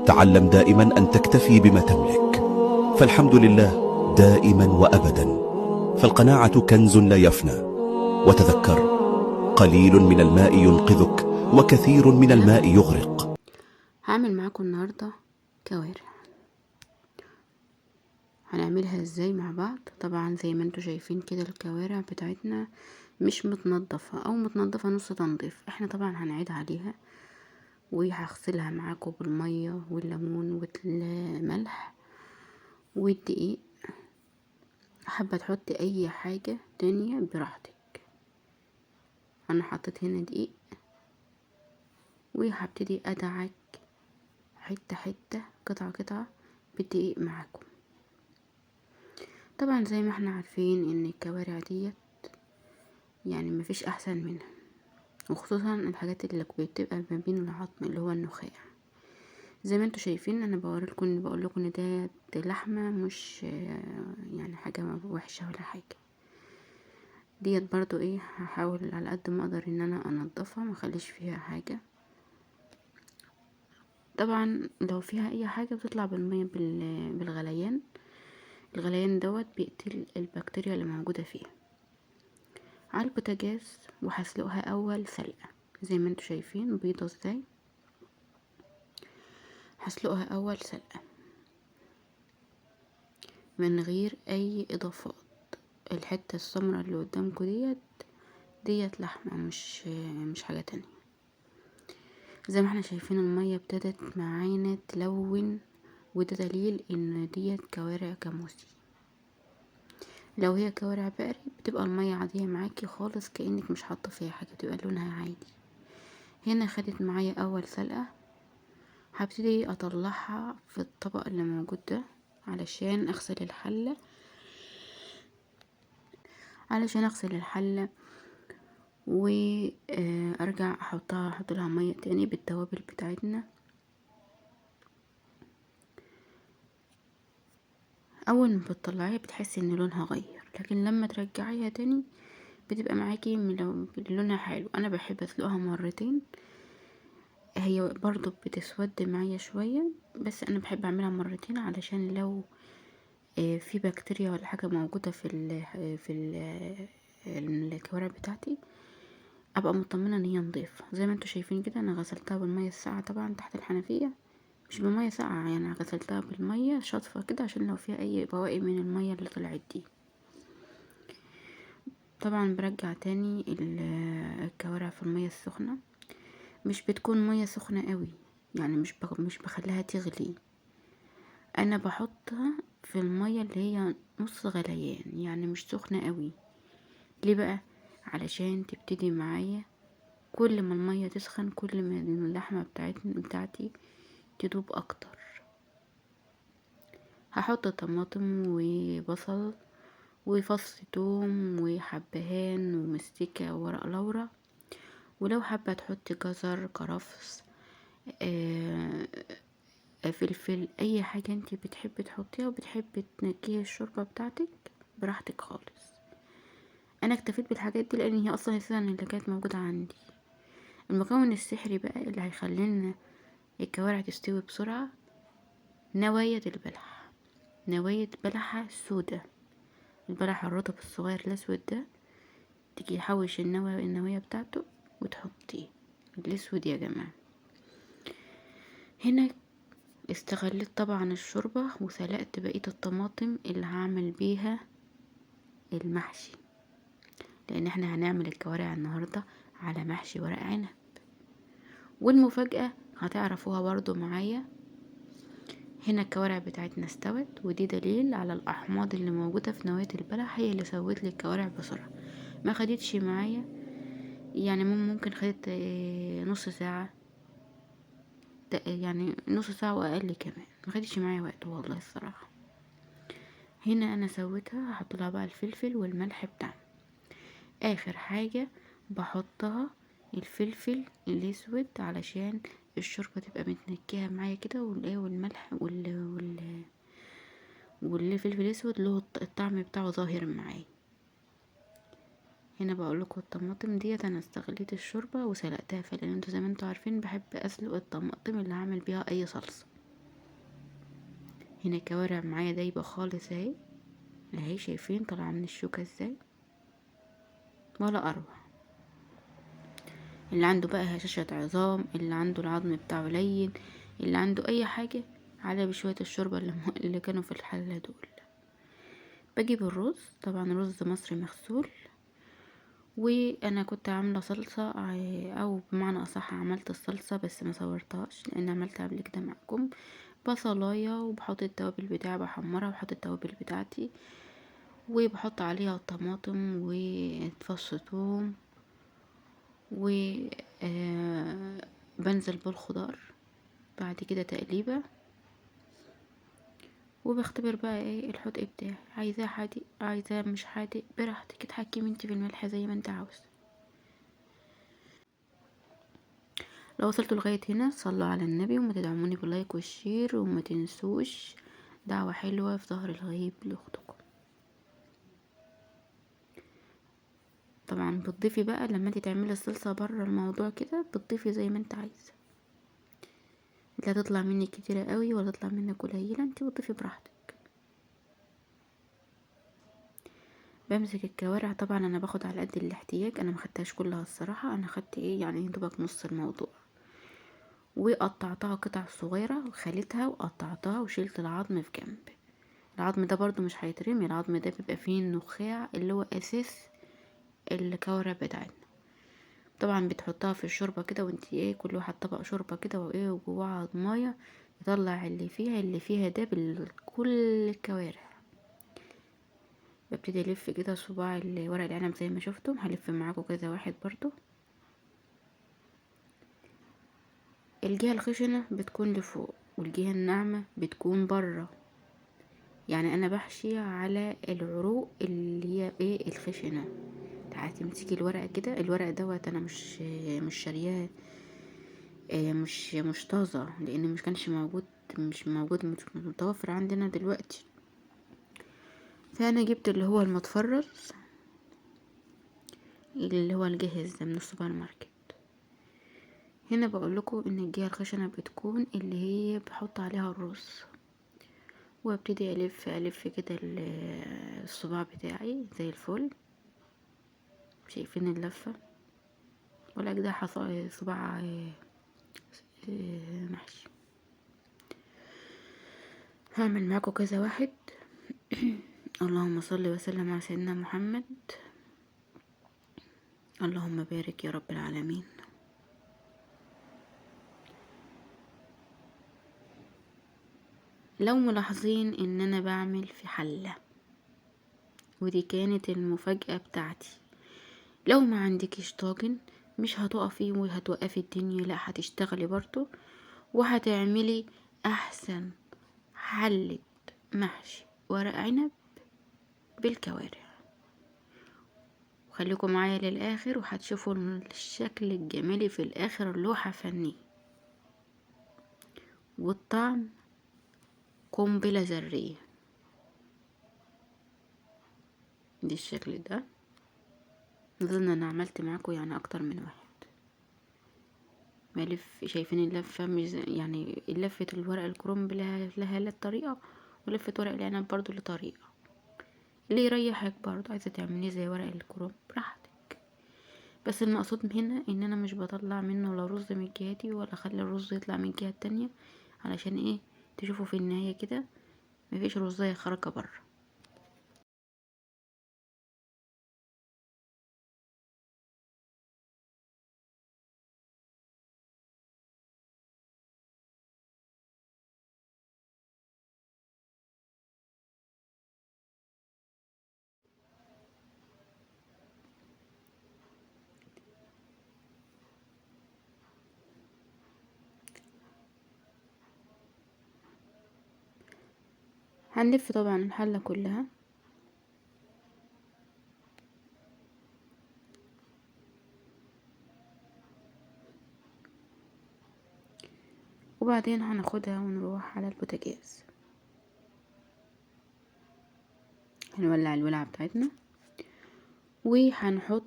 تعلم دائما أن تكتفي بما تملك، فالحمد لله دائما وأبدا، فالقناعة كنز لا يفنى. وتذكر، قليل من الماء ينقذك وكثير من الماء يغرق. هعمل معاكم النهاردة كوارع. هنعملها ازاي مع بعض؟ طبعا زي ما انتم شايفين كده الكوارع بتاعتنا مش متنضفة او متنضفة نص تنظيف. احنا طبعا هنعيد عليها وهغسلها معاكم بالمية والليمون والملح والدقيق. حابة تحطي اي حاجة تانية براحتك. انا حطيت هنا دقيق وهبتدي ادعك حتة حتة قطعة قطعة بالدقيق معاكم. طبعا زي ما احنا عارفين ان الكوارع ديت يعني مفيش احسن منها، وخصوصا الحاجات اللي بتبقى ما بين العظم اللي هو النخاع. زي ما انتوا شايفين انا بوريلكم، بقول لكم ان ده لحمه مش يعني حاجة وحشة ولا حاجة. ديت برضو ايه، هحاول على قد ما اقدر ان انا انضفها ما اخليش فيها حاجة. طبعا لو فيها اي حاجة بتطلع بالمية بالغليان. الغليان دوت بيقتل البكتيريا اللي موجودة فيها. على البوتاجاز وهسلقها اول سلقه زي ما انتوا شايفين بيضة ازاي. هسلقها اول سلقه من غير اي اضافات. الحتة السمراء اللي قدامكم ديت لحمه مش حاجة تانية. زي ما احنا شايفين المية ابتدت معانا تلون، وده دليل ان ديت كوارع جاموسي. لو هي كوارع بقري بتبقى المية عادية معاكي خالص، كأنك مش حاطة فيها حاجة، بتبقى لونها عادي. هنا خدت معايا اول سلقة. هبتدي اطلعها في الطبق اللي موجود ده علشان اغسل الحلة، علشان اغسل الحلة وارجع احط لها مية تاني بالتوابل بتاعتنا. اول ما بتطلعيها بتحسي ان لونها غير، لكن لما ترجعيها تاني بتبقى معاكي لونها حلو. انا بحب اسلقها مرتين، هي برضو بتسود معايا شوية، بس انا بحب اعملها مرتين علشان لو في بكتيريا ولا حاجة موجودة في الكوارع بتاعتي ابقى مطمنة ان هي نظيفة. زي ما انتوا شايفين كده انا غسلتها بالمية الساقعة طبعا تحت الحنفية، مش بمية ساقعة يعني، غسلتها بالمية شاطفة كده عشان لو فيها اي بواقي من المية اللي طلعت دي. طبعا برجع تاني الكوارع في المية السخنة. مش بتكون مية سخنة قوي يعني، مش بخليها تغلي، انا بحطها في المية اللي هي نص غليان يعني، مش سخنة قوي. ليه بقى؟ علشان تبتدي معايا كل ما المية تسخن كل ما اللحمة بتاعتي تدوب اكتر. هحط طماطم وبصل وفص توم وحبهان ومستكة وورق لورا، ولو حابة تحطي جزر، كرفس، فلفل، اي حاجة انتي بتحبي تحطيها وبتحبي تنكهي الشوربة بتاعتك براحتك خالص. انا اكتفيت بالحاجات دي لان هي اصلا اساسا اللي كانت موجودة عندي. المكون السحري بقى اللي هيخلينا الكوارع تستوي بسرعة نوايا البلح، نوايا بلحة سودة، البلح الرطب الصغير الاسود ده، تيجي تحوش النوايا بتاعته وتحطيه الاسود يا جماعة. هنا استغلت طبعا الشوربة وسلقت بقية الطماطم اللي هعمل بيها المحشي، لان احنا هنعمل الكوارع النهاردة على محشي ورق عنب. والمفاجأة هتعرفوها برضو معايا. هنا الكوارع بتاعتنا استوت، ودي دليل على الأحماض اللي موجودة في نوايا البلح، هي اللي سوت لي الكوارع بسرعة. ما خدتش معايا يعني، ممكن خدت نص ساعة، يعني نص ساعة وأقل كمان، ما خدتش معايا وقت والله الصراحة. هنا أنا سويتها، هحط لها بقى الفلفل والملح بتاعنا. آخر حاجة بحطها الفلفل الأسود علشان الشوربة تبقى متنكهة معايا كده، والملح والفلفل الأسود له الطعم بتاعه ظاهر معايا. هنا بقول لكم الطماطم ديت انا استغليت الشوربة وسلقتها، فلان انتوا زي ما انتوا عارفين بحب اسلق الطماطم اللي هعمل بيها اي صلصه. هنا كوارع معايا دايبه خالص اهي اهي، شايفين طالعه من الشوكة ازاي، ولا اروع. اللي عنده بقى هشاشة عظام، اللي عنده العظم بتاعه لين، اللي عنده اي حاجة، على بشوية الشوربة اللي كانوا في الحلة دول. بجيب الرز، طبعا رز مصري مغسول، وانا كنت عامله صلصه، او بمعنى اصح عملت الصلصه بس ما صورتهاش لان عملتها قبل كده معاكم. بصلايه، وبحط التوابل بتاعي، بحمرها وبحط التوابل بتاعتي، وبحط عليها الطماطم وفص ثوم، و بنزل بالخضار بعد كده تقليبه، وبختبر بقى ايه الحدق بتاعي، عايزاه حادق عايزاه مش حادق، براحتك اتحكمي انت في الملح زي ما انت عاوزه. لو وصلتوا لغاية هنا صلوا على النبي، وما تدعموني بال like وال share، وما تنسوش دعوه حلوة في ظهر الغيب لاختكم. طبعا بتضيفي بقى لما انت تعملي الصلصه بره الموضوع كده، بتضيفي زي ما انت عايزه، لا تطلع منك كتيرة قوي ولا تطلع منك قليله، انت بتضيفي براحتك. بمسك الكوارع، طبعا انا باخد على قد الاحتياج، انا ما خدتهاش كلها الصراحة، انا خدت ايه يعني دوبك نص الموضوع، وقطعتها قطع صغيرة وخليتها وقطعتها وشيلت العظم في جنب. العظم ده برضو مش هيترمي، العظم ده بيبقى فيه النخاع اللي هو اساس الكوارع بتاعتنا. طبعا بتحطها في الشوربة كده، وانتي ايه كل واحد طبق شوربة كده وايه وجواها عظمايه، يطلع اللي فيها ده بكل الكوارع. ببتدي الف كده صباع ورق العنب زي ما شفتم، هلف معاكم كذا واحد برضو. الجهة الخشنة بتكون لفوق والجهة الناعمة بتكون بره، يعني انا بحشي على العروق اللي هي ايه الخشنة. تعالي تمسكي الورقة كده، الورق دوت انا مش شارياه، مش طازة، لان مش كانش موجود، مش موجود، مش متوفر عندنا دلوقتي، فانا جبت اللي هو المتفرز اللي هو الجاهز ده من السوبر ماركت. هنا بقول لكم ان الجهة الخشنة بتكون اللي هي بحط عليها الرز، وابتدي الف الف كده الصباع بتاعي زي الفل. شايفين اللفة ولا كده صباع محشي. هعمل معاكم كذا واحد. اللهم صل وسلم على سيدنا محمد، اللهم بارك يا رب العالمين. لو ملاحظين ان انا بعمل في حلة، ودي كانت المفاجأة بتاعتي. لو ما عندكيش طاجن مش هتقفي وهتوقفي الدنيا، لا هتشتغلي برضو وهتعملي احسن حلة محشي ورق عنب بالكوارع. وخليكم معايا للاخر وهتشوفوا الشكل الجمالي في الاخر، اللوحة فنية والطعم قنبلة ذرية. دي الشكل ده اظن انا عملت معاكم يعني اكتر من واحد. بلف، شايفين اللفة مش يعني لفة الورق الكرنب لها لها طريقة، ولفة ورق العنب برضو لطريقة اللي يريحك. برضو عايزة تعمليه زي ورق الكرنب براحتك، بس المقصود هنا ان انا مش بطلع منه لا رز من جهتي ولا اخلي الرز يطلع من الجهة التانية، علشان ايه تشوفوا في النهاية كده مفيش رزاية خارجة بره. هنلف طبعا الحلة كلها. وبعدين هناخدها ونروح على البوتاجاز، هنولع الولعة بتاعتنا، وهنحط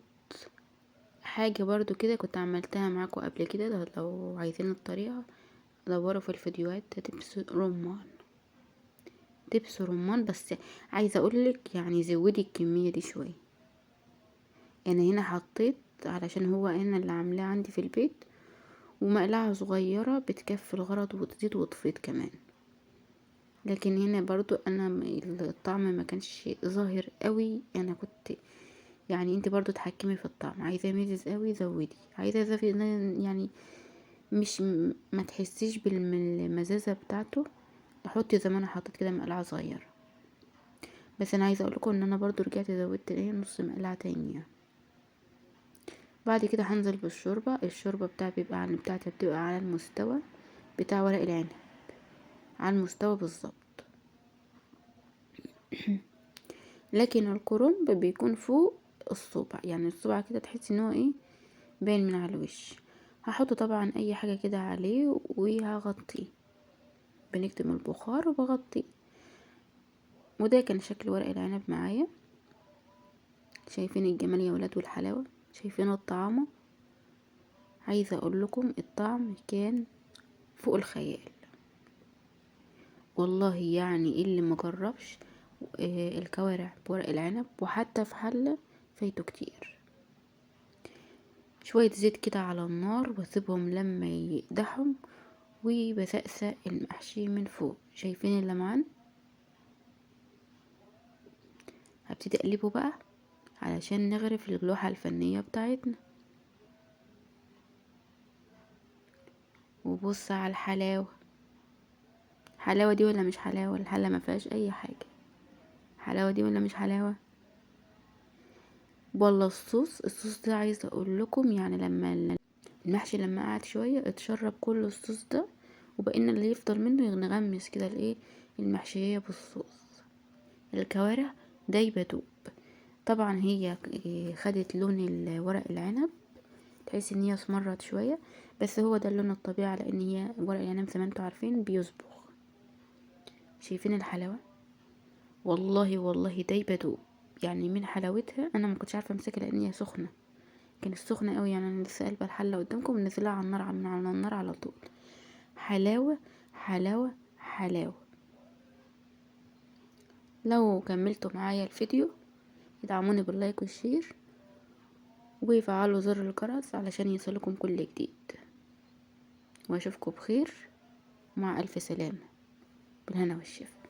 حاجة برضو كده كنت عملتها معاكم قبل كده، لو عايزين الطريقة دوروا في الفيديوهات، دبس رمان. دبس رمان. بس عايزه اقولك يعني زودي الكمية دي شوية. انا هنا حطيت علشان هو انا اللي عاملاه عندي في البيت، ومقلعه صغيرة بتكفي الغرض وتزيد وتفيض كمان. لكن هنا برضو انا الطعم ما كانش ظاهر قوي، انا كنت يعني انت برضو تحكمي في الطعم، عايزاه مزز قوي زودي، عايزاه زفي يعني مش ما تحسيش بالمزازه بتاعته، حطي زي ما انا حطيت كده مقلعه صغيرة. بس انا عايزه اقول لكم ان انا برضو رجعت زودت ايه نص مقلعه تانية. بعد كده هنزل بالشوربه. الشوربة بتاعتي بتبقى على المستوى بتاع ورق العنب، على المستوى بالظبط. لكن الكرنب بيكون فوق الصبع، يعني الصبع كده تحس ان هو ايه باين من على الوش. هحط طبعا اي حاجة كده عليه وهغطيه، بنكتم البخار وبغطيه. وده كان شكل ورق العنب معايا. شايفين الجمال يا ولاد والحلاوه، شايفين الطعامه. عايزه اقول لكم الطعم كان فوق الخيال والله. يعني اللي ما جربش الكوارع بورق العنب وحتى في حله فايته كتير. شوية زيت كده على النار واسيبهم لما يقدحوا، وبسقسق المحشي من فوق. شايفين اللمعان؟ هبتدي اقلبه بقى علشان نغرف اللوحة الفنية بتاعتنا. وبص على الحلاوة، حلاوة دي ولا مش حلاوة؟ الحلة ما فيهاش اي حاجة. حلاوة دي ولا مش حلاوة؟ والله الصوص ده عايزة اقول لكم يعني لما المحشي لما قعد شوية اتشرب كل الصوص ده، وبقينا اللي يفضل منه نغمس كده الايه المحشية بالصوص. الكوارع دايبة دوب. طبعا هي خدت لون ورق العنب، تحس ان هي اسمرت شوية، بس هو ده اللون الطبيعي لان هي ورق العنب زي ما انتوا عارفين بيصبغ. شايفين الحلاوة؟ والله والله دايبة دوب، يعني من حلاوتها انا ما كنتش عارفة امسكها لان هي سخنة، كانت سخنة قوي. يعني انا لسه قلبه الحلة قدامكم ونزلها على النار، من على النار على طول. حلاوة حلاوة حلاوة. لو كملتوا معايا الفيديو ادعموني بال like وال share، وفعلوا زر الجرس علشان يوصلكم كل جديد. واشوفكم بخير، مع الف سلامة، بالهنا والشفا.